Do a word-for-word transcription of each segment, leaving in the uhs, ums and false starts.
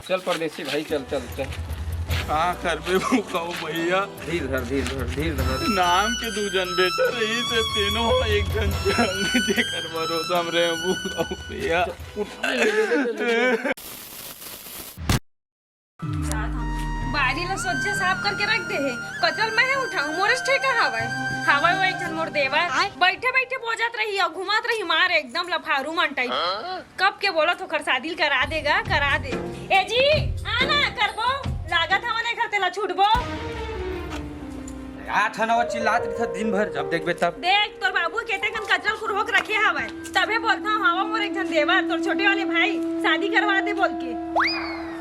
चल परदेसी भाई, चल, चल, चल। का करबे भूखाऊ भैया? धीर धर, धीर धर, धीर धर। नाम के दू झन बेटा रहिस हे, तेनो ह एक झन चल दे, जेकर भरोसा म रहे भूखाऊ भैया। बारी ला सोझे साफ करके रख दे हे, कचरा ल मैं उठाऊं, मोरेच ठेका हवय। हवय वो एक झन मोर देवर, बइठे बइठे बोजत रही अउ घुमत रही मार एकदम लफारू मन टाइप। कब के बोलत हों ओकर शादी ल करा दे गा, करा दे। ए जी, आ ना करबो, लागत हवय नहीं घर तेला छूटबो। आठ हन अउ चिल्लात रहिथे दिन भर, जब देखबे तब। देख, तोर बाबू केते कन कचरा ल कुरहोक रखे हवय, तभे बोलथंव, हवय मोर एक झन देवर, तोर छोटे वाले भाई, शादी करवा दे बोल के।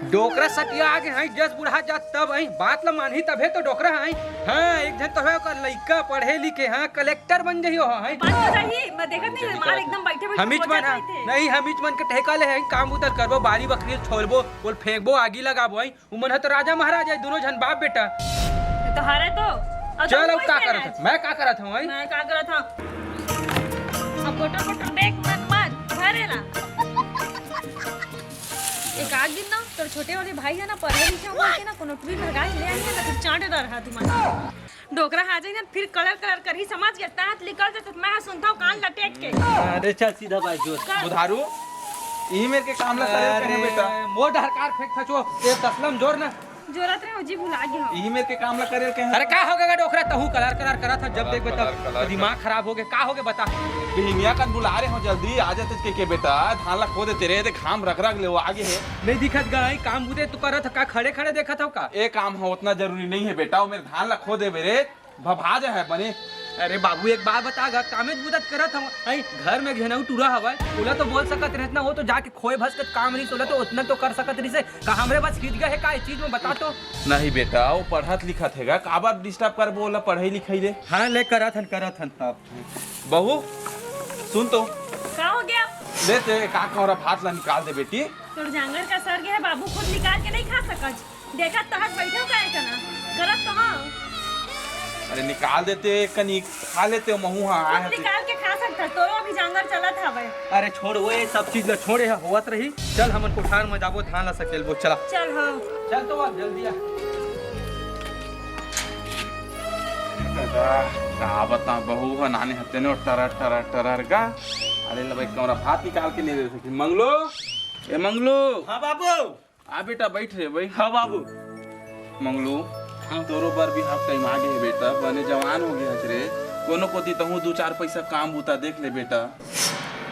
डोकरा सटिया आगे हई, जस बुढ़ा जात तब आई, बात ल मानही तभे तो डोकरा हई। हाँ, एक झन तो हे ओकर लइका पढ़े लिखे, हाँ, कलेक्टर बन जही हो, हई। बात तो सही, मैं देखत नहीं, हमार एकदम बैठे बैठे हमीच मन, हाँ, नहीं, हमीच मन के ठेका ले हई, काम उधर करबो, बारी बखरी ल छोलबो, ओल फेंकबो, आगी लगाबो, हई। उमन ह तो राजा महाराजा हे, दूनों झन बाप बेटा। तो हरे तो। अउ चल, तो अब का करत हस? मैं का करत हंव, हई? मैं का करत हंव? अब गोटर गोटर देख मत मार, भरे ना। एक आध दिन ना, तोर छोटे वाले भाई हे ना, पढ़े लिखे बोल के ना, कोनो टुरी भगा के ले आही ना, फिर चांटे डर हा तुम्हारा। डोकरा हा जाई ना, फिर कलर कलर करही, समझ गे? तात निकल जात, मैं सुनथंव कान लटेक के। अरे चल सीधा बात जो। बुधारू, इही मेर के काम ला करे कहे बेटा। मोर डहर कार फेंक थचो, ते तसलम जोर ना। जोरत रहे हो जी, भुला गे हो। इही मेर के काम ला करे कहे। अरे का हो गे डोकरा, तहू कलर कलर करत ह, जब देखबे तब कलर, कलर, दिमाग खराब हो गे, का हो गे बता। बिहिनिया कन बुला रहे हो, जल्दी आ जाते के, के बेटा, धान ला खो देते रे, देख घाम रख रख ले वो आगे हे। नहीं दिखत गा, काम बुते तू करत ह, का खड़े खड़े देखत हो का? ए काम ह उतना जरूरी नहीं हे बेटा, वो मेर धान ला खो देबे रे। भभा जाहे बने। अरे बाबू, एक बात बता गा, कामेच बुता त करत हवं, हई घर में घेनऊ टूरा हवय, ओला तो बोल सकत रहत ना, वो तो जाके खोए भस के काम रहिस, ओला तो ओतना तो कर सकत रहिस हे। का हमरे बस हिच गे हे का ए चीज में, बता तो? नहीं बेटा, वो पढ़त लिखत हे गा, काबर डिस्टर्ब करबो ओला पढ़ई लिखई ले? हाँ, ले करत हन, करत हन। हाँ। बहू, सुन तो। का हो गया? ले ते का कौरा भात ला निकाल दे बेटी। तोर जांगर का सर गे हे बाबू, खुद निकाल के नहीं खा सकत। देखत तहत बैठे हो काहे तना? करत तो हंव। अरे निकाल देते कनी, खा लेते महू हा, आए खुद हते। निकाल के खा सकत, तोरो अभी जांगर चलत हवय। अरे छोड़ वो, ये सब चीज ला छोड़े ह, होवत रही। चल हमन कोठार में जाबो, धान ला सकेलबो, चला। चल हो। चल तो अब जल्दी आ। का बता बहू ह नाने हते ने टरर टरर टरर गा। अरे ले भाई कौरा भात निकाल के नहीं दे सकी। मंगलू, ए मंगलू। हाँ बाबू। आ बेटा, बैठ रे, बैठ। हाँ बाबू। मंगलू, हाँ। तोरो बर भी हाफ टाइम आ गे हे बेटा, बने जवान हो गे हस रे। कोनो कोती तहूँ दू चार पैसा काम बूता देख ले बेटा।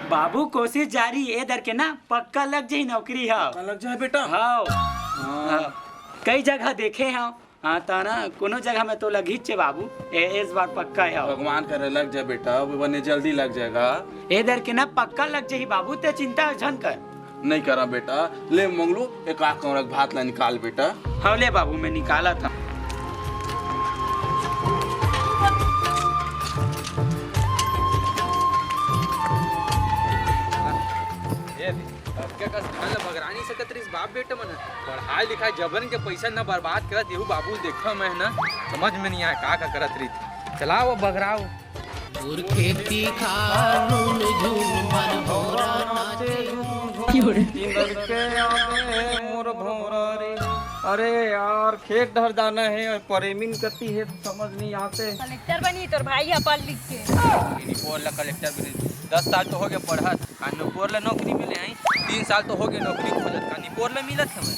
बाबू, कोशिश जारी, ए दर के ना पक्का लग जाही नौकरी ह। पक्का लग जाए बेटा। हाँ। हाँ। हाँ। कई जगह देखे हंव। हाँ, त ना कोनो जगह में तो लगीच हे बाबू। ए, इस बार पक्का हे। भगवान करे लग जाए बेटा, अब बने जल्दी लग जाएगा। ए दर के ना पक्का लग जाही बाबू, ते चिंता झन कर। नहीं करा बेटा, ले मंगलू, एक आध कौरक भात ला निकाल बेटा। हाँ ले बाबू, मैं निकालत हंव। ए, अब के कस धान ला बगरा नहीं सकत रहिस बाप बेटा मन ह। पढ़ाई लिखाई जबरन के पैसा न बरबाद करत, एहू बाबू ल देखा मैं ह ना, समझ में नहीं आए का का करत रहिथे। चलाओ बगराओ। मोर खेती खार नून झून भन भोरा नाचे। किंदर के आवे मोर भोरा रे। अरे यार, खेत डहर जाना हे अउ परेमिन कती हे, समझ नहीं आते। कलेक्टर बनी तोर भाई ह पढ़ लिख के। निपोर ला कलेक्टर बनी, दस साल तो हो गए पढ़त। का निपोर ला नौकरी मिले हई? तीन साल तो हो गए नौकरी खोजत, का निपोर ला मिलत हवय?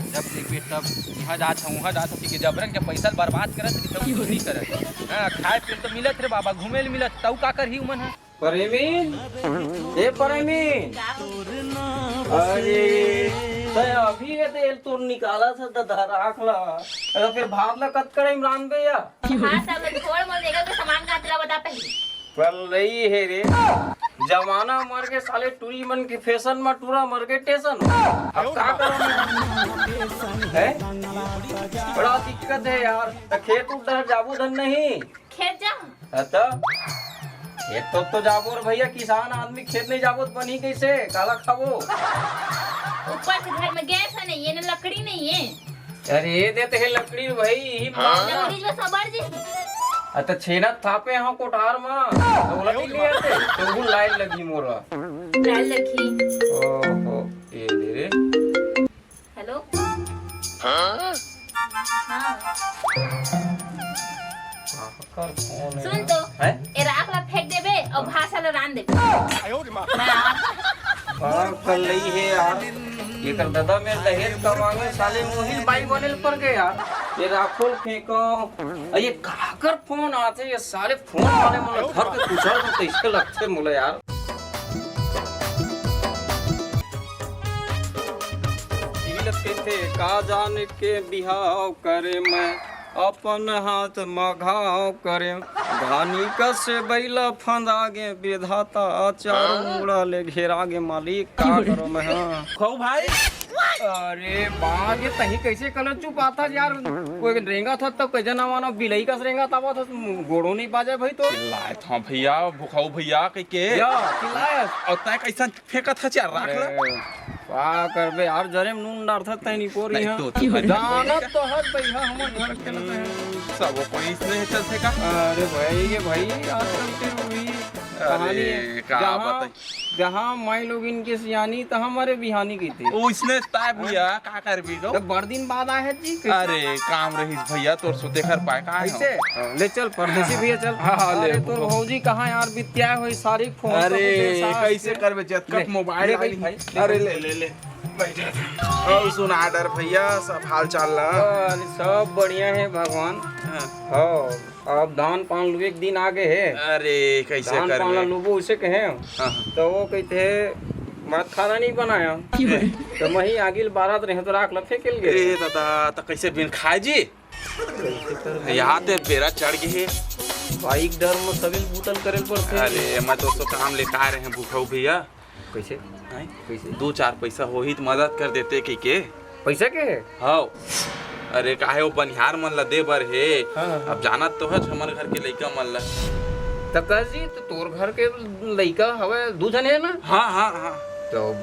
जब देखबे तब इहाँ जात हव, उहाँ जात हव, कि जबरन के पैसा ल बर्बाद करत रही, तब कुछ नहीं करत। हाँ, खाए पीए ल तो मिलत रे बाबा, घूमे ल मिलत, तऊ का करही उमन ह? परेमिन, ए परेमिन, अरे, तय अभी ये तेल तोर निकाला था दधराख ला, अरे फिर भात ला कत कड़ाई में रांधबे या? हाँ, सब छोड़, मोर मेकअप के सामान का तेला बता पहले। पल्लई हे रे, जमाना मर के साले टूरी मन के फैशन में टूरा मर के टेशन। अब का करो मैं? हैं? बड़ा दिक्कत हे यार। त खेत उत डहर जाबो धन नहीं? खेत जा। हाँ त? खेत तो, तो जाबो रे भैया, किसान आदमी खेत नहीं जाबो त बनी कैसे? काला खाबो? ऊपर से घर में गैस है नहीं, ये ना लकड़ी नहीं है। अरे ये देते हे लकड़ी भाई, यही मांगना। लकड़ी जो सबर जी। आ, त छेना थापे हंव कोठार म, त ओला नहीं लिया थे, त वो लाइन लगी मोरा। लाइन लगी। ओहो, ये दे रे। हेलो। का कर लई हे यार, एकर ददा में दहेज का मांगे, साले मोहिल बाई बने ल पर गए यार। ये राखोल फेंको, अरे ये काकर फोन आथे, ये साले फोन वाले मन घर के कुचल तो कैसे लगथे मोला यार। इही ल कहिथे, का जान के बिहाव करे मैं, अपन हाथ म घाव करे। घानी कस बइला फंदा गे विधाता, चारों मुड़ा ले घेरा गे मालिक, का करो मैं, हाँ। खो भाई। अरे बा गे, तही कैसे कलर चुपाथा यार, कोई रेंगा था तब कैसे ना मानो, बिलई कस रेंगा था, गोड़ो नहीं बाजे भाई तो। लाए था भैया, भुखाऊ भैया कह के। या, चिल्लाए। और तय कैसन फेंकत हस यार, राख ले। अरे, का करबे यार, जरे में नून डारथस तैं नी पोरी नहीं, हाँ। तो, तो भाई, जानत तो हस भैया, हमर घर के लगे हैं। सब कोई इसने चलथे का? अरे भाई, ये भाई, आजकल के वही अरे, कहानी है। का जहाँ, बताई? जहाँ माई लोगिन के सियानी, तहाँ मरे बिहानी कहिथे। ओ, इसने ताय भैया, का करबे तो? तो बड़ दिन बाद आए हैं जी, कैसे? अरे, काम रहिस भैया, तोर सोते घर पाए का है? कैसे? ले चल, परदेसी भैया, चल। हाँ, हाँ, ले। अरे, तोर भौजी कहाँ यार, बित्या होई, सारी फोन अरे, सब उठे, सास कैसे के। करबे? जतका ले, मोबाइल ले आई। भाई, ले। अरे, ले, ले, ले। बैठा था। और सुना डर भैया, सब हाल चाल ला? अरे, सब बढ़िया है भगवान। हाँ। हाँ, अब धान पान लुए के दिन आ गए है। अरे, कैसे धान पान करबे? ला लुबो उसे कहे। हाँ, हाँ। तो वो कहते, "मैं खाना नहीं बनाया।" तो मैं ही आगिल बारात रहे तो राख ला फेंक ले। ए दादा, तो कैसे बिन खाए जी? कैसे कर भाई? यहाँ ते बेरा चढ़ गए है। बाइक डर में सबिल बूतल करे पड़ते। अरे, मैं तो उसको काम ले का रहे हैं भूखा भैया। कैसे? हैं? कैसे? दो चार पैसा होही त मदद कर देते कहिके। पैसा के? हाँ। अरे काहे वो बनिहार मन ला दे बर हे। हाँ, हाँ। अब जानत तो हच हमर घर के लइका मन ला। त कस जी, त तोर घर के लइका हवे, दू झन हे ना? हाँ, हाँ, हाँ। तो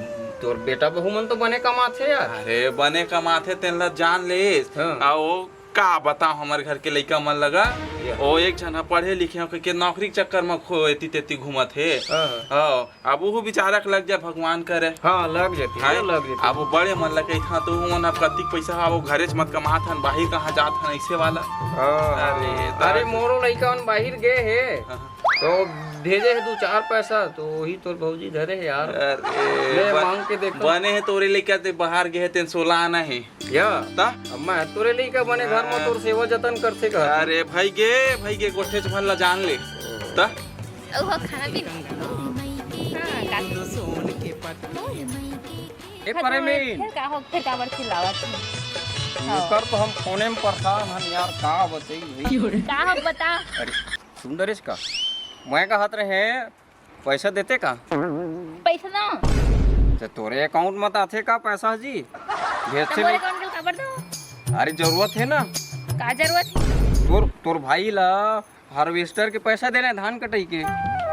तोर बेटा बहू मन तो बने कमाथे यार। अरे बने कमाथे तेन ला जान लेस। हाँ। आ वो का बताओ हमर घर के लइका मन लगा, या। ओ एक झन ह पढ़े लिखे हो के नौकरी के चक्कर म खो एती तेती घूमत हे। हाँ। हाँ, अब वो बेचारा के लग जा भगवान करे। हाँ, लग जाती है, हैं? लग जाती है। अब वो बड़े मन लगे था तो वो मन अब कतिक पैसा हा वो घरे च मत कमात हन, बाहिर कहाँ जात हन ऐसे वाला। हाँ, अरे, हाँ। तो अरे, मोरो लइका मन बाहिर गए हे। हाँ। तो भेजे हे दू चार पैसा, तो वही तोर भौजी धरे हे यार। अरे, ले, बन-, मांग के देखो। बने हे तोरे लइका ते बाहर गए हे, तेन सोला आना हे। या? ता? अब मैं तोरे लइका बने घर में हाँ। तोर सेवा जतन करथे कहत। अरे, भाई गे, भाई गे, गोठेच भन ला जान ले। ता? ओहो, खाना पीना। हाँ, का-, ए, परे में। फिर का हो, फिर काबर चिल्लावत हे? हाँ। एकर तो हम फोने में परेशान हन यार, का बताई भाई। का हम बता? अरे, सुन डरेस का? मैं कहत रहे, पैसा देते का? पैसा ना। तो तोरे account में तो आथे का पैसा जी? भेजते तब मोर नहीं। Account के काबर दो? अरे जरूरत है ना। का जरूरत? तोर, तोर भाई ला harvester के पैसा देना है धान कटाई के,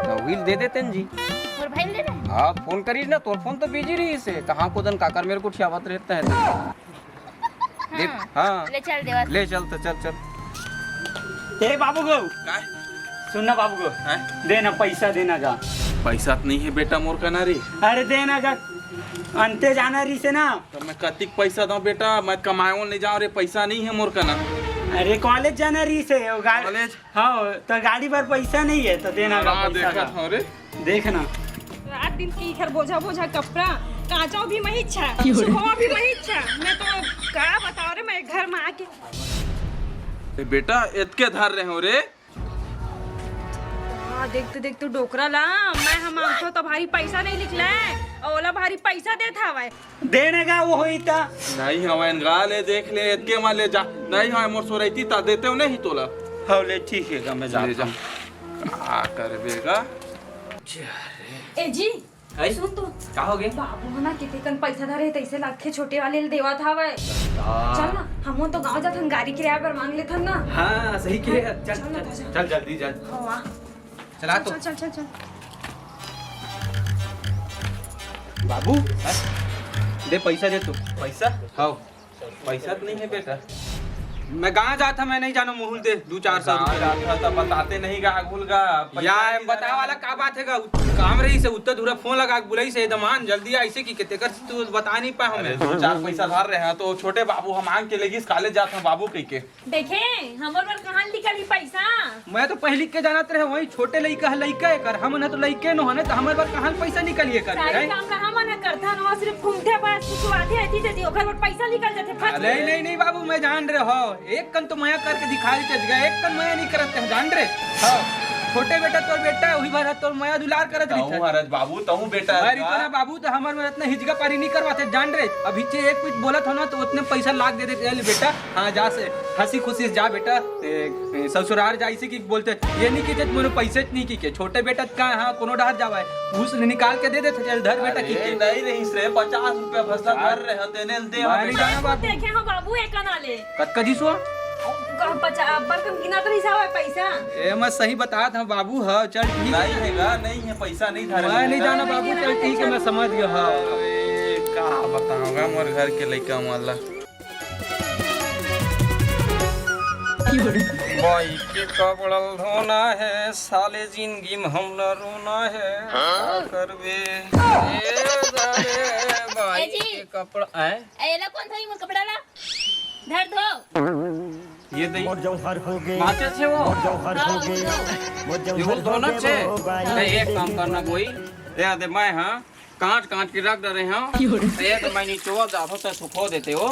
तो वही दे देते न जी। मोर भाई ले दे। हाँ, फोन करी ना, तोर फोन तो busy रही से, कहाँ को दन काकर मेरे को ठियावत रहता है। दे, हाँ। हाँ। ले चल देवा। ले चल तो, चल, चल। ए बाबू गो। काय? सुन ना बाबू गो। हैं? दे ना, पैसा देना गा। पैसा तो नहीं है बेटा मोर कना रे। अरे दे ना गा। अंते जाना रही से ना। तो मैं कतिक पैसा दूं बेटा, मैं कमाए नहीं जाऊं रे, पैसा नहीं है मोर कना। अरे college जाना रही से, वो गा-, college? हाँ, तो गाड़ी पर पैसा नहीं है, तो देना गा हाँ, पैसा देखा गा। था रे। देख ना। रात दिन के इधर बोझा बोझा कपड़ा, कांचो भी मही इच्छा, सुबह भी मही इच्छा। मैं तो का बताओ रे, मैं घर में आके। ए बेटा, एतके धर रहे हो रे। हाँ, देख तो, देख तो डोकरा ला, मैं हम मांगथो तो भारी पैसा नहीं निकले, और ओला भारी पैसा देत हवय। देने का वो होई ता। नहीं हवय, इनका ले देख ले, एतके मा ले जा। नहीं हवय, मोर सोरैती ता देते हो नहीं तोला। हाँ, ले ठीक है, मैं ले जाता जा। हूँ। का करबे गा? ए जी, अरे, सुन तो। का हो गे? बाबू ह ना किते कन पैसा धरे, तैसे लाखे छोटे वाले ल देवत हवय। हाँ। चल ना, हमन तो गाँव जाथन, गाड़ी किराया बर मांग लेथन ना। हाँ, सही कहे। चल, चल ना, चल, जा। चल जल्दी चल। हाँ, आ। चला तो। चल, चल, चल, चल। बाबू, हाँ? दे पैसा दे तू। पैसा? हाँ। पैसा तो नहीं है बेटा। मैं कहाँ जाता, मैं नहीं जानो, मुहुल दे दू चार सौ कहाँ रुपया। जाता तो बताते नहीं गा, घुल गा, पैसा या नहीं बता जाना। वाला का बात है गा? काम रहिस हे, उत्ता धुरा फोन लगा के बुलाइस हे, "दमान, जल्दी आ," अइसे कहिके, तेकर से तू बता नइ पाए हमें। अरे, दू चार पैसा धर रहे हन, त छोटे बाबू ह मांग के लेगिस, कॉलेज जात हन बाबू कहिके। देखे, हमर बर कहाँ निकलही पैसा? मैं तो पहिली के जानत रहे, वही छोटे लइका ह, लइका एकर, हमन ह तो लइके नो हन, त हमर बर कहाँ पैसा निकलही एकर, सारी हैं? काम ला हमन ह करथन, वो सिर्फ घूमथे बस, सुसुवाथे अति जति, ओकर बर पैसा निकल जाथे, फट। नहीं, नहीं, नहीं बाबू, मैं जान रहे हो, एक कन तो मया करके दिखा देते जगह, एक कन मया नहीं करत है, जान रहे? हाँ, छोटे बेटा तोर बेटा है, वही भर है, तोर मया दुलार करत तहूँ रहिथे। हरज बाबू, तहूँ बेटा है अरे का? इतना बाबू तो हमर में इतना हिजगा पारी नहीं करवाते, जान रहे? अभी चे एक पीठ बोलत हो ना, तो उतने पैसा लाग दे देते, "ले बेटा, हाँ, जा से हंसी खुशी से जा बेटा, ए, ए, ससुराल जा," इसे की बोलते, ये नहीं की मोर पैसे नहीं की के, छोटे बेटा का, हाँ, कोनो डहर जावा है, घूस निकाल के दे देते, "चल धर बेटा," अरे, की के। नहीं रहिस रे, पचास रुपया भस्ता धर रहे हैं, तेने दे मैं नहीं बेटा। जाना बाबू। देखे हो बाबू, एक अना ले। कतका दिस हो? कम पचा-, अब्बड़ कम गिनत रहिस हवय पैसा। ए, मैं सही बतात हंव बाबू, ह, चल ठीक नहीं हे। हे गा, नहीं हे, पैसा नहीं धरे मैं हे नहीं बेटा। जाना बाबू, चल ठीक हे, मैं समझ गया, हाँ। ए, का बतावं गा मोर घर के लइका मन ला। बाई के कपड़ा ल धोना हे, साले जिंदगी म हमला रोना हे, का करबे? ए साले, बाई ए जी। के कपड़ा, आय? ए, एला कोन धोई मोर कपड़ा ला? धर धो। ये दे। मोर जौहर हो गे। बाँचे छे वो? मोर जौहर हो गे। मोर जौहर ये बोल दो ना हो गे छे। वो बाई। नहीं, एक काम करना कोई। ये दे, मैं, हाँ, काट काट के रख डरे हंव। ये तो मैं निचोवा जाथो तो सुखो देते हो।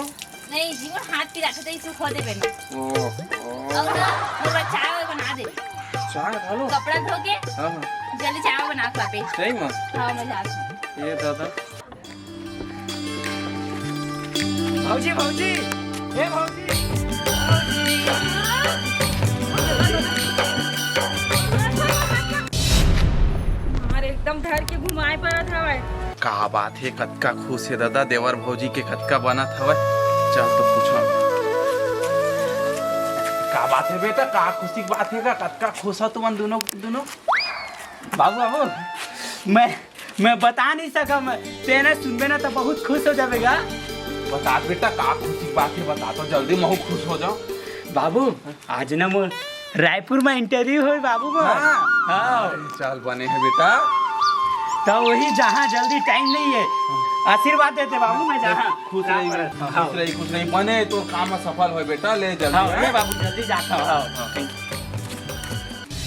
नहीं जी, मोर हाथ पिराथे तो सुखो देबे ना। ओ, ओ। अउ ना, मोर बर चाय वाय बना दे। चाय घलो? कपड़ा धो के हाँ, हाँ। जल्दी चाय बना के लाबे। सही में? हाँ, मैं जात हूँ। ये दादा। भौजी, भौजी, ए भौजी। मार एकदम धर के घुमाए परत हवय। का बात हे, कतका खुश हे दादा, देवर भौजी के कतका बनत हवय। चल तो पूछो, का बात हे बेटा, का खुशी के बात हे गा, कतका खुश हो तुमन दोनों, दोनों? बाबू, बाबू, मैं मैं बता नहीं सकम, तेने सुनबे ना तो बहुत खुश हो जाबे गा। बता बेटा, का खुशी की बात हे, बता तो जल्दी, महू खुश हो जाओ। बाबू, आज ना मोर रायपुर में इंटरव्यू होय बाबू मोर। हाँ। हाँ। अरे, चल बने हे बेटा। तो वही जहाँ जल्दी टाइम नहीं हे, आशीर्वाद देते बाबू, मैं जहाँ खुश रही, हाँ। खुश रही, खुश रही, बने तोर काम सफल होय बेटा, ले जल्दी, हाँ, हाँ? ले बाबू, जल्दी जाता हूँ, हाँ। हाँ।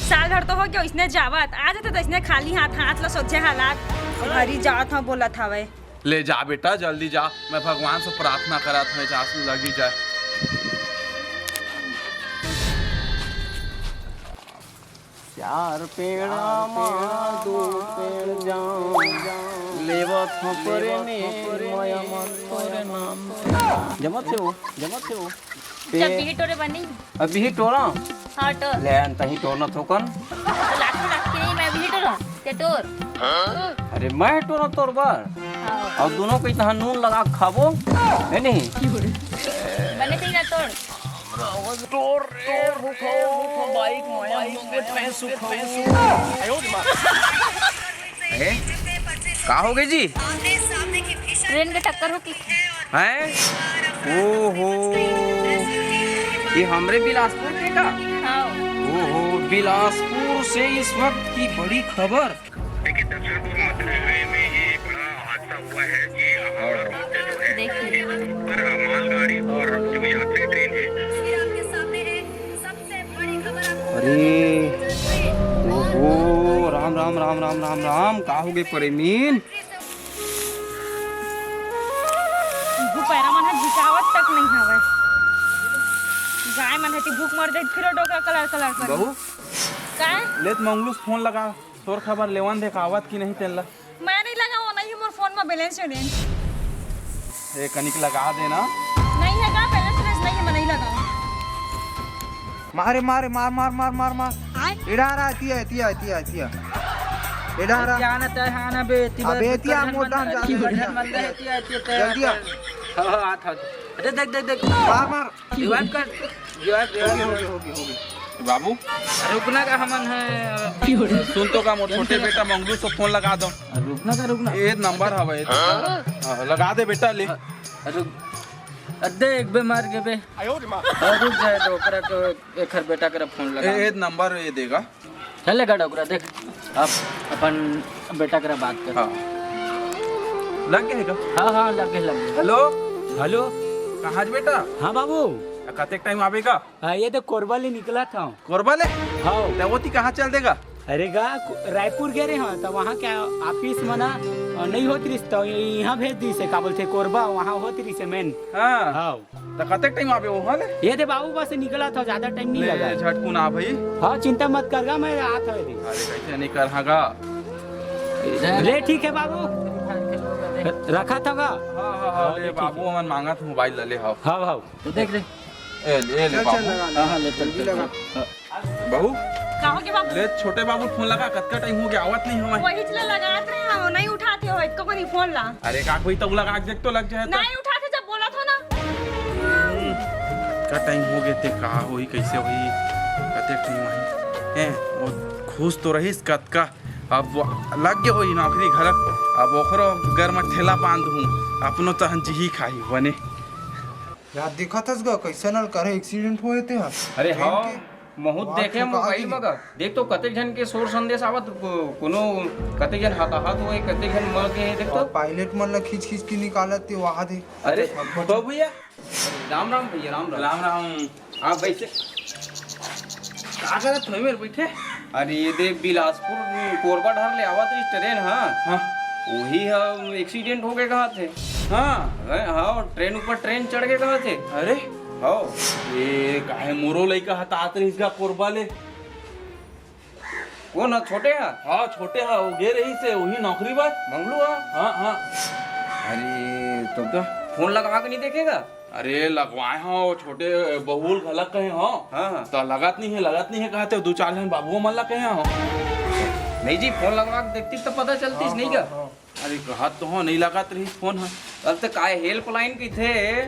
साल भर तो हो गया इसने जावत, आ जाते तो इसने खाली हाथ, हाथ ला सोचे हालात। घरी जात हूँ बोलत हवे। ले जा बेटा, जल्दी जा, मैं भगवान से प्रार्थना करत हूँ, जा तू लगी जाए। चार पेड़ आमा, दो पेड़ जाम, लेवत हूँ परे में, मया मन तोरे नाम। जमत हे वो, जमत हे वो। जब बिही टोरे बनी। अभी ही टोरा? हाँ, टोर। ले, अंत ही टोरना थोकन। तो लाठी रख के नहीं, मैं बिही टोरा। ते टोर। अरे, मैं टोरा तोर बर। हाँ। अउ दोनों के तहाँ नून लगा के खाबो। है नहीं? बने चाहिए ना टोर। टोर रे, टोर, भूखो, भूखो, बाइक, माया, भूखे, भैंस, सुखो। ए, का हो गए जी? ट्रेन के टक्कर हो कि? हैं? ओहो, ये हमरे बिलासपुर के का? हाँ। ओहो, बिलासपुर से इस वक्त की बड़ी खबर। देखिए, दक्षिण पूर्व मध्य रेलवे में ये बड़ा हादसा हुआ है कि हावड़ा रोड से जो है, देखिए। पर मालगाड़ी और जो यात्री ट्रेन है, अरे, ओहो, राम, राम, राम, राम, राम, राम, का हो गे परेमीन? इहू पैरा मन ह झिकावत तक नइ हवय। गाय मन ह ती भूख मर जाही, फिर डोकरा कलर कलर करही। बहू, काय? ले त मंगलू से फोन लगा, तोर खबर लेवन दे, का आवत कि नहीं तेन ला। मैं नइ लगावंव, नइ हे मोर फोन म बैलेंस वैलेंस। ए, कनिक लगा देना। नइ हे गा, बैलेंस वैलेंस नइ हे, मैं नइ लगावंव। मारे, मारे, मार, मार, मार, मार, मार। आय? एड़ा रहा, एतिया, एतिया, एतिया, एतिया। एड़ा रहा। एतिया आना तय, आना बे, एतिया अबे, बे, एतिया, कर मोटा धन जान, एतिया, कर धन जान। एतिया, एतिया, एतिया, जल्दी आ। एतिया। हाँ, हाँ, हाथ, हाथ। अरे, देख, देख, देख। मार, मार। Rewind कर। Rewind, rewind। हो गया, हो गया, हो गया। बाबू, रुकना का हमन है। सुन तो का, मोर छोटे बेटा मंगलू से फोन लगा दो। रुकना का, रुकना। ये नंबर हवे, ये तो। हाँ, लगा दे बेटा, ले। रुक। अरे, एक बे मार के बे। और रुक जाए तो ओकरा के, एखर बेटा करा फोन लगा। ए, ए नंबर ये देगा। चल लगा डोकरा, देख। अब अपन बेटा करा बात कर। हाँ। लग गए का? हाँ, हाँ, लग गए, लग गए। हेलो। हेलो। कहाँ आज बेटा? हाँ बाबू। कतेक टाइम आबे का? हाँ, ये तो कोरबा ले निकला था। कोरबा ले? हाँ। तो वो ती कहाँ चल देगा? अरे गा, को-, रायपुर गे रहे हाँ, तो वहाँ क्या ऑफिस मना, अ, नहीं होत रिस, तो ये यहाँ भेज दी से, का बोलते, कोरबा, वहाँ होत रिस से मेन। हाँ। हाँ। तो कतेक टाइम आबे वहाँ ले? ये दे बाबू, बस निकला था, ज्यादा टाइम नहीं ले, लगा। झटकुन आ भाई। हाँ, चिंता मत कर गा, मैं आता हूँ दे। अरे कैसे नहीं कर हाँ गा? ले ठीक है बाबू, रखा था गा। हाँ, हाँ, हाँ, हाँ, ले ले ठीक बाबू, है। हमन मांगा था मोबाइल ले, ले, हाँ। हाँ, हाँ। तो देख ले। ए, ले, ले चल, बाबू। चल, लगा ले। हाँ, हाँ, ले, चल, जल्दी चल, लगा। चल। हाँ। बहू, का हो गया बाबू? ले, छोटे बाबू फोन लगा, कतका टाइम हो गया, आवत नहीं हमारे। वही चला लगात रहे हैं, नहीं उठाते हो, इसको कोई फोन ला। अरे, का कोई तो लगा के देख तो लग जाए तो। नहीं उठाते, जब बोला था ना। का टाइम हो गए ते, का होई, कैसे होई, कते टाइम होई? हैं, वो खुश तो रहीस कतका, अब वो लग गए होई नौकरी घलक, अब ओकरो घर में ठेला बांध हूँ, अपनो तहन जिही खाही बने। यार, देखत हस गा, कैसे नल करे एक्सीडेंट होए ते ह। अरे ट्रेन हाँ, के। महूँ आवाज देखे ठोका मोबाइल के। में गा। देख तो कतेक झन के शोर संदेश आवत, को-, कोनो कतेक झन हताहत होए, कतेक झन मर गए, देख तो। और पायलट मन ला खींच खींच के निकालत ते वहां दे। अरे, मत, मत। बाबू भैया, राम राम भैया, राम राम। राम राम। हाँ भाई से। का करत हो मेरे बैठे? अरे ये दे बिलासपुर कोरबा डहर ले आवत रही ट्रेन, हाँ। हाँ। वही हम एक्सीडेंट हो गए कहा थे। हाँ। हैं, हाँ, ट्रेन ऊपर ट्रेन चढ़ के कहा थे। अरे। हाँ। ये काहे मोरो लइका हतात रहिस गा कोरबा ले। कौन है, छोटे है? हाँ, छोटे है, वो गे रहिस हे, वही नौकरी बा। मंगलू है? हाँ, हाँ। अरे, तो का? फोन लगवा के नहीं देखेगा? अरे, लगवाए हो, छोटे बहू ल घलक कहे हो। हाँ, हाँ। तो लगत नहीं है, लगत नहीं है कहते हो, दू चार झन बाबू मन ला कहे हो। नहीं जी, फोन लगवा के देखती तो पता चलती हाँ, नहीं हाँ, क्या? हाँ। अरे, कहत तो हो, नहीं लगत रहिस फोन ह। अब तो काय हेल्पलाइन कहिथे,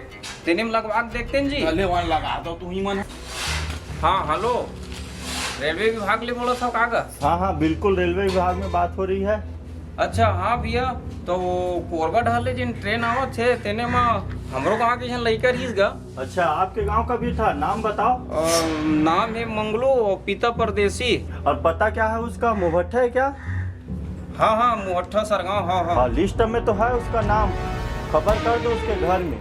तेने में लगवा के देखते हैं जी। चले, वहाँ लगा दो तू ही मन। हाँ, हेलो, रेलवे विभाग ले बोलत हो का गा? हाँ, हाँ, बिल्कुल, रेलवे विभाग में बात हो रही है। अच्छा, हाँ भैया, तो वो कोरबा डहर ले जिन ट्रेन आवत हे, तेने में हमरो गाँव के झन लइका रहिस गा। अच्छा, आपके गांव का भी था, नाम बताओ। अ, नाम है मंगलू, पिता परदेसी। और पता क्या है उसका, मुहट्ठा है क्या? हाँ, हाँ, मुहट्ठा सरगांव, हाँ, हाँ। हाँ, लिस्ट में तो है उसका नाम, खबर कर दो उसके घर में।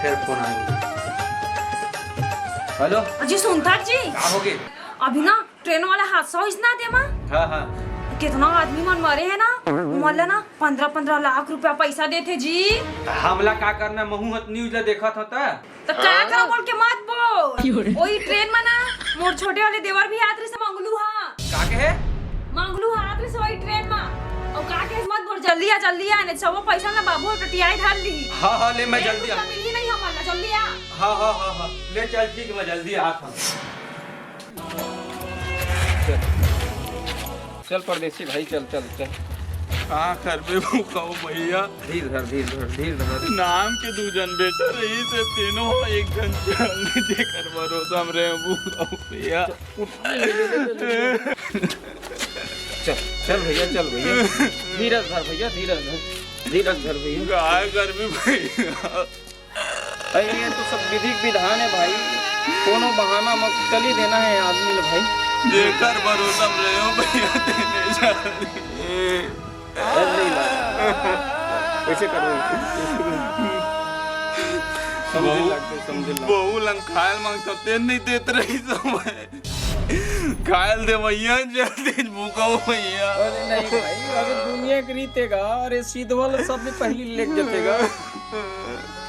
फिर फोन आ गया। हेलो। अजी सुनथस जी? का हो गे? अभी ना ट्रेन वाला हादसा होइस ना तेमा। हाँ, हाँ। कितना आदमी मन मरे हे ना, मन ला ना पन्द्रह पन्द्रह लाख रुपया पैसा देथे जी। त हमला का करना, महू हत न्यूज ला देखत हत। त का करा बोल के मत बोल। वही ट्रेन में ना मोर छोटे वाले देवर भी आत रहिस मंगलू हा। का कहे? मंगलू हा आत रहिस वही ट्रेन में। और का कहे मत बोल, जल्दी आ, जल्दी आ, नहीं सब पैसा ना बाबू टटियाई धर ली। हाँ, हाँ, ले मैं जल्दी आ। मिली नहीं हमला, जल्दी आ। हाँ, हाँ, हाँ, हाँ, ले चल ठीक, मैं जल्दी आत हूँ। चल। चल परदेसी भाई, चल, चल, चल। का करबे भूखाऊ भैया? धीर धर, धीर धर, धीर धर। नाम के दू जन बेटा रहिस हे, तीनों एक जन चल, जेकर भरोसा में रहे भूखाऊ भैया। चल, चल भैया, चल भैया। धीरज धर भैया, धीरज धर। धीरज धर भैया। का करबे भैया? अरे, ये तो सब विधि के विधान है भाई, कोनो बहाना मत चली देना है आदमी ले भाई। जेकर भरोसा में रहे हो भैया, तेने जाने। अरे नहीं बात। कैसे करो? समझे बहू, लगते, समझे लगते। बहू लंग खायल मांगता, तेन नहीं देत रहिस मैं। खायल दे भैया, जल्दी भूखा हो भैया। अरे नहीं भाई, अरे दुनिया के रीत हे गा, अरे सीधवा ला सबले पहली लेके जथे गा।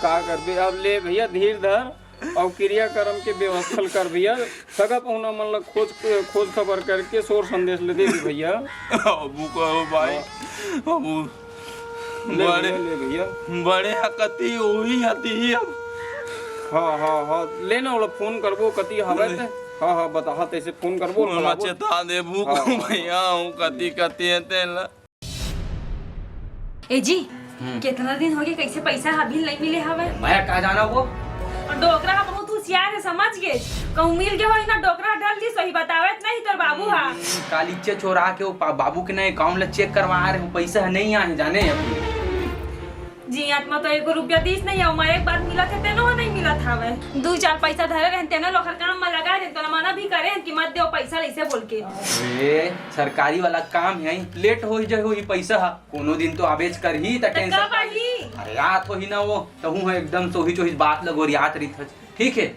का करबे, अब ले भैया धीर धर, अउ क्रियाकर्म के व्यवस्था ल कर भैया। सगा पहुना मन ला खोज, खोज खबर करके शोर संदेश ले दे दे भैया। अब कहो भाई, हाँ। अब ले बड़े, भैया, ले भैया। बड़े हकती उही हती ही अब। हाँ, हाँ, हाँ, ले ना ओला फोन करबो, कती हवय ले। ते। हाँ, हाँ, बताहा तैसे फोन करबो, फोन ला मा बुलाबो। चेता देबू हाँ, हाँ, भैया, हूँ कती कती है तेला। ए जी, हम्म। कितना दिन हो गए, कैसे पैसा अभी नहीं मिले हवे? मैं का जाना वो? और डोकरा हा बहुत होशियार है, समझ गए। कहूँ मिल गए हो ना, डोकरा डल जी सही बतावत नहीं तोर बाबू हा। हम्म, काल इच्चे चोरा के वो पा-, बाबू के ना अकाउंट ला चेक करवा रहे हूँ, पैसा नहीं आए जाने अभी। जियात म तो एको रुपया दिस नहीं, अउ मरे के बाद मिलत हे, तेनो ह नहीं मिलत हवय। दू चार पैसा धरे रहन, तेनो ल ओखर काम म लगा देन, तोला मना भी करे हन कि मत देव पैसा, अइसे बोल के। अरे, सरकारी वाला काम हे, लेट हो ही जाए होही पैसा ह, कोनो दिन तो आबेच करही, त त टेंशन कब आही? अरे, आत होही ना वो, तहूँ ह एकदम सोही चोही बात ल गोरियात रहिथस। ठीक है।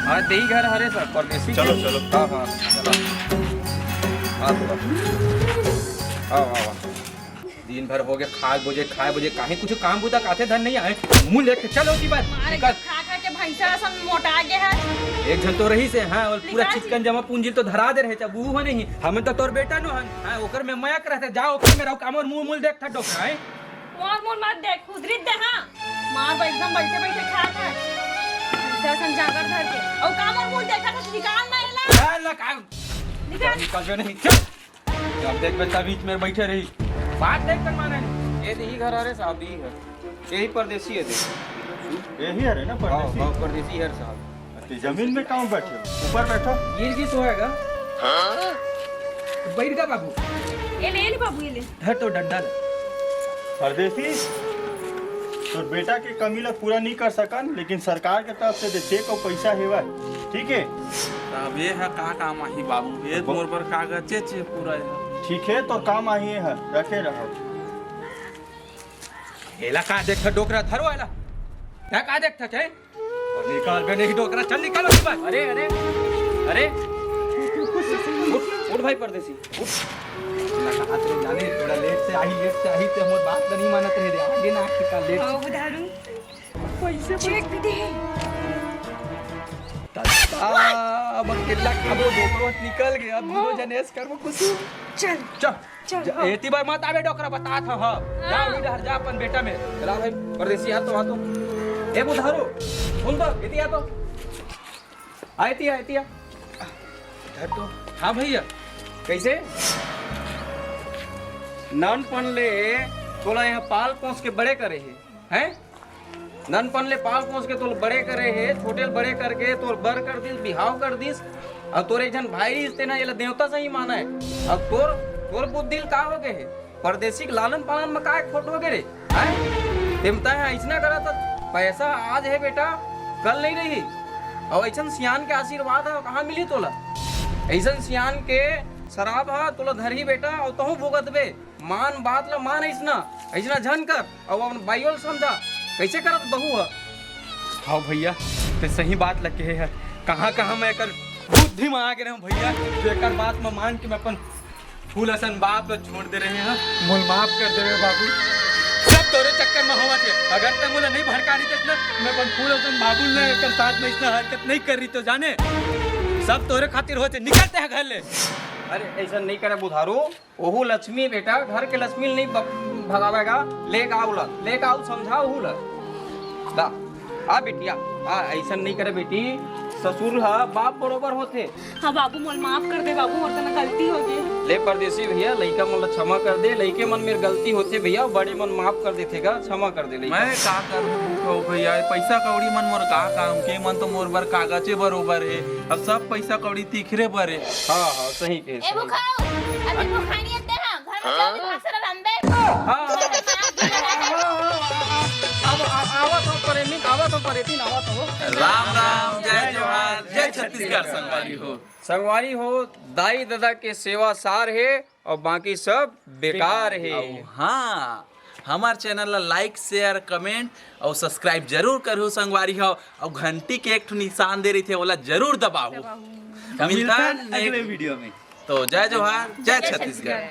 हाँ, देही घर हरे सर, परदेसी चलो, के। चलो। हाँ, हाँ, चलो। हाँ, थोड़ा। हाँ, हाँ, हाँ। दिन भर हो गया, खाए बोजे, खाए बोजे, काहे कुछ काम बुता काथे धन नहीं आए। मुंह लेके चलो की बात। मारे निकल। खा खा के भैंसा असन मोटा गया है। एक झन तो रही से, हाँ, और पूरा निकाल। चिकन जमा पूंजी तो धरा दे रहे, चाहे वो नहीं। हमें तो तोर बेटा नो हन, हाँ, ओकर में मया करत हे, जाओ ओकर में रहो, काम और मुंह मुंह देख था डोकरा है। मोर मुंह मत देख, खुदरी दे, हाँ। मार बा एकदम बैठे बैठे खा खा। भैंसा असन जांगर धर के। और काम और मुंह देखा था, निकाल ना एला। चल ना काम। निकाल। निकल जो नहीं, चल। अब देख बे, तभी बीच में बैठे रही। बात देख कर माने नहीं। ये देही घर हरे साहब, यही है। यही परदेसी है, देख। यही हरे ना हाँ, परदेसी? हाँ, परदेसी है साहब। ते जमीन में काहे बैठे हो? ऊपर बैठो। गिर जी तो होएगा। बैठ गा बाबू। ये ले, ले बाबू, ये ले। धर तो डंडा ले। परदेसी, तोर बेटा के कमी ला पूरा नहीं कर सकन, लेकिन सरकार के तरफ से दे चेक अउ पैसा हेवय, ठीक है? अब ये है का काम आही बाबू, ये अब मोर बर कागज चे पूरा है। ठीक है, तो काम आही है, रखे रहो। एला का देखत डोकरा, धरो एला। तैं का देखत है? और निकाल बे नहीं डोकरा, चल निकाल उसके बाद। अरे, अरे, अरे। उठ, उठ भाई परदेसी, उठ। एला का हाथ रे जाने, थोड़ा लेट से आही, लेट से आही, ते मोर बात नहीं मानत रहे रे। आगे ना आके का लेट। हाँ, बुधारू। पैसे चेक दे। तत्ता, अब अकेला खाबो, डोकरो निकल गया, अब दूनो जने ऐस करबो कुछ। चल। चल। चल, जा, हाँ। एती बार मत आबे डोकरा, बतात हँव, हाँ। जा, हाँ। उही डहर जा अपन बेटा में। चला भाई, परदेसी, आ तो, आ तो। ए बुधारू, सुन तो, एती आ तो। आ, एती आ, एती आ। धर तो। हाँ भैया। कैसे? नानपन ले तोला यहाँ पाल पोस के बड़े करे हे, हैं? ननपन ले पाल पोस के तोर बड़े करे हे, छोटे ले बड़े करके तोर बर कर दिस, बिहाव कर दिस, अउ तोर एक झन भाई रिहिस तेन एला देवता सही मानय। अब तोर, तोर बुद्धि ल का हो गे हे? परदेसी के लालन पालन म का खोट हो गे रे? हैं? तेम तैं ह अइसना करत हस, पैसा आज हे बेटा, कल नहीं रही। अउ अइसन सियान के आशीर्वाद ह कहाँ मिलही तोला? अइसन सियान के सराप ह तोला धरही बेटा, अउ तहूँ भुगतबे। मान बात ल मान, अइसना, अइसना झन कर, अउ अपन बाइयो ल समझा, कइसे करत बहू ह। हव भैया, तें सही बात ल कहे हस। कहाँ-कहाँ मैं एकर बुद्धि म आ गे रहेंव भैया, जो एकर बात म मान के मैं अपन फूल असन बाप ल छोड़ दे रहेंव। मोला माफ कर देबे बाबू, सब तोरे चक्कर म होवत हे। अगर तें मोला नहीं भड़का रहितेस ना, मैं अपन फूल असन बाबू ल एकर साथ म अइसना हरकत नहीं कर रहितेंव जाने। सब तोरे खातिर होथे, निकल तें ह घर ले। अरे, अइसन नहीं करे बुधारू, ओहू लक्ष्मी बेटा, घर के लक्ष्मी ल नहीं ब-, भगावेगा। लेके आव ला, लेके आव, समझा ओहू ला। ला, आ बेटी, आ, आ, अइसन नहीं करे बेटी, ससुर ह बाप बरोबर होथे। हाँ बाबू, मोला माफ कर दे बाबू, मोर से ना गलती हो गे। ले परदेसी भैया, लइका मन ला क्षमा कर दे, लइके मन मेर गलती होथे भैया, बड़े मन माफ कर देथे गा, क्षमा कर दे लइका। मैं का करूँ भैया, पैसा कौड़ी मन मोर का काम के, मन तो मोर बर कागजे बरोबर हे, अब सब पैसा कौड़ी तीखरे बर हे। हाँ, हाँ, सही कहे, ए सही। बुखाऊ, अभी बुखानी अत्ते हाँ, घर में चल, भाषा रंबे। हाँ, हाँ, हाँ, हाँ, हाँ, हाँ, हाँ, हाँ, हाँ, हाँ, आवत हो परेमी, आवत हो परेमी, आवत हो। राम राम, जय जोहार, जय छत्तीसगढ़ संगवारी हो। संगवारी हो, दाई ददा के सेवा सार हे अउ बाकी सब बेकार हे। अउ हाँ, हमर चैनल ला like, share, comment अउ subscribe जरूर करहू संगवारी हो, अउ घंटी के एक ठो निशान दे रहिथे, ओला जरूर दबाहू। दबाहू। मिलता है अगले video में। तो जय जोहार, जय छत्तीसगढ़।